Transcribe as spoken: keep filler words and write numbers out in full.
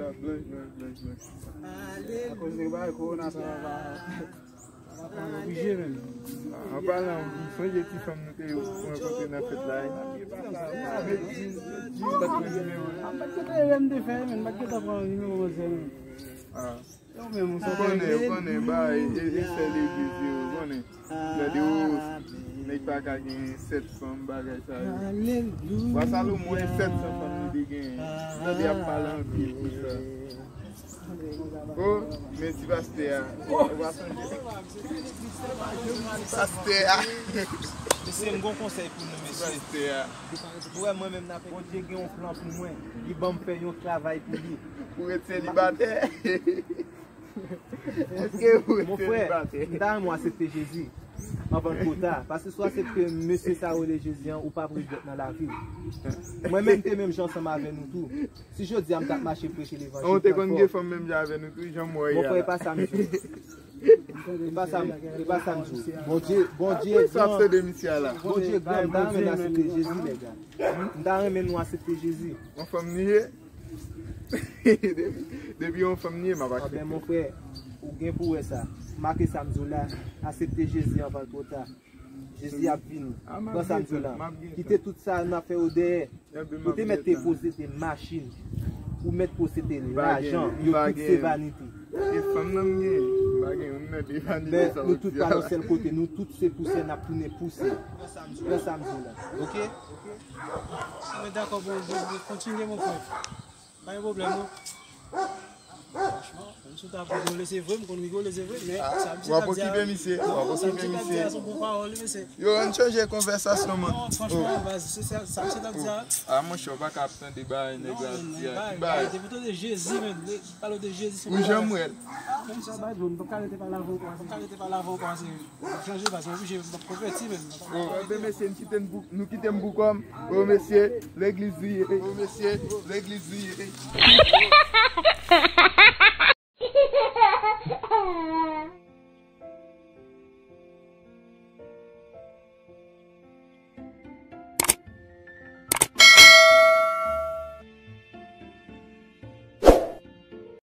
Blanch, blanch, blanch, blanch. Akoz de bagay kowona sa va, va, va pran oblije menm. An palan, m sonje ti fanm nou te rankontre nan fèt la, wi. M pa t gen nimewo l. M pa t gentan, m te fè, men m pa t gentan pran nimewo manzè menm. Ah. Ou menm, ou konnen, ou konnen, ba, e, e, e sè legliz yo, ou konnen. Gade, o, nèg pa ka gen sèt fanm, bagay sa yo. Wa Salomon, e sèt san fanm li te genyen. Tande, y ap pale anpil pou sa. O, men ti pastè a. Ou pa sonje. Pastè a. Mesye, m gon konsèy pou nou, mesye. Pastè a. Ou wè, mwen menm, n ap, Bondye gen yon plan pou mwen. Li ban m fè yon travay pou li. Ou ret selibatè. Èske ou ret selibatè? Mon frè, m ta renmen w aksepte Jezi anvan twò ta. Paske si w aksepte mesye sa yo rele Jezi an, ou p ap regrèt nan lavi w. Mwen menm, m te menm jan ansanm avè nou tou. Si jodi a m t ap mache preche levanjil, ou te konn gen fanm menm jan avè nou tou, jan m wè a la. Mon frè, e pa sa m di w. E pa sa m, e pa sa m di w. Bondye, Bondye gran. Sa ap sede misye a la. Bondye gran, m ta renmen n aksepte Jezi, lèga. M ta renmen nou aksepte Jezi. Yon fanm li ye. Depi, depi yon fanm li ye, m ap aksepte. Aben, mon frè, ou gen pou wè sa. Make sa m di w la. Aksepte Jezi anvan l twò ta. Jezi ap vini. Pran sa m di w la. Kite tout sa n ap fè yo dèyè. Ou te mèt te posede machin. Ou mèt posede lajan. Yo tout se vanite. E fanm nan m gen. M pa gen youn nan de vanite sa ou di a. Men nou tout pral yon sèl kote. Nou tout se pousè, n ap tounen pousè. Pran sa m di w la. Oke? Mwen dakò, bon, bon, bon, kontinye, mon frè. Pa gen pwoblèm, non. Franchman, menm si w ta rigole, se vre, m konn rigole, se vre, men sa misye t ap di a. W ap okipe misye, w ap okipe misye. Non, sa misye t ap di a, se bon pawòl, wi, mesye. Yo, ann chanje konvèsasyon, man. Non, franchman, baz, se sa, sa misye t ap di a. Ah, monchè, w pa ka ap tande bagay nèg la ap di a. Ki bagay? Depi w tande Jezi, men, pale de Jezi, se bon bagay. Ou janm wè l. Ah, menm sa, baz, m p ap ka rete pale avè w ankò, m p ap ka rete pale avè w ankò, se Chanje baz, mwen oblije, m ap konvèti menm. Oh, enben, mesye, nou kite m pou, nou kite m pou kò m. Oh, mesye, legliz li ye. Oh, mesye, legliz li ye.